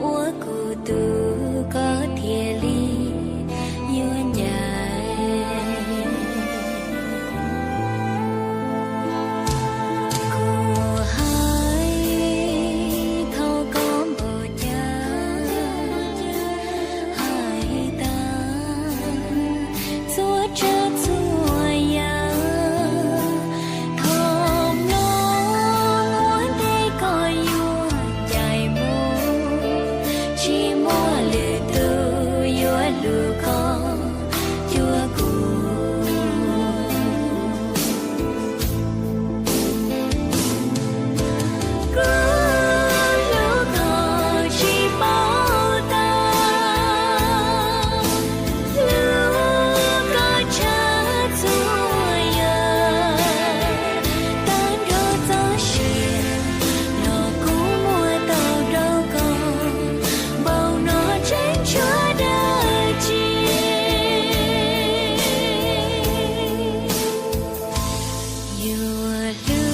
Ua kuv tus koj thiaj li yuav ncaim. Kuv hais thaum koj npaum cas hais tag txhua tsav txhua yam. Thaum mloog ua ntej koj yuav ncaim mus, tsis muaj lwm tus yuav hlub koj cuag kuv. Kuv hlub koj tsis paub tas, hlub koj tshaj txhua yam. Tag nrho txoj sia los kuv muab tau rau koj, npaum no tseem tshuav dab tsi. Yuav hlub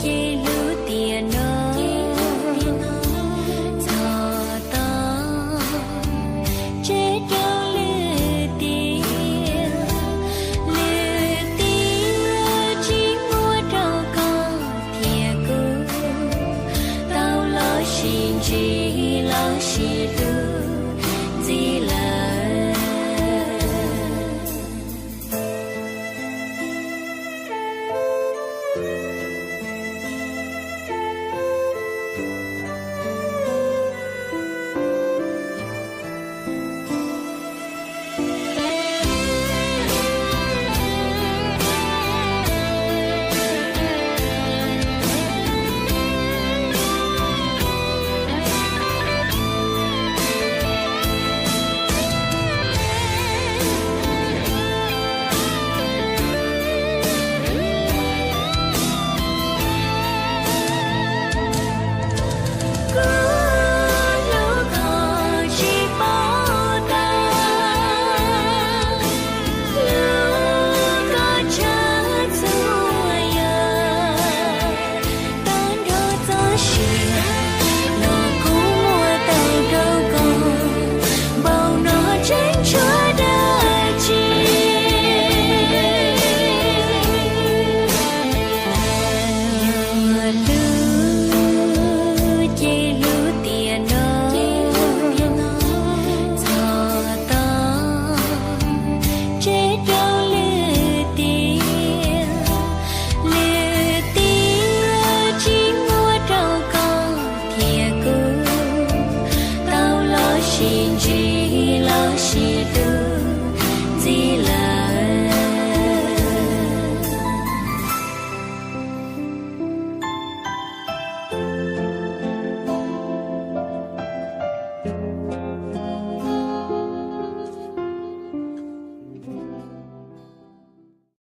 ces hlub tiam no, txog tog tseg rau lwm tiam. Lwm tiam tsis muaj rau koj thiab kuv, tau los sib ntsib los sib hlub.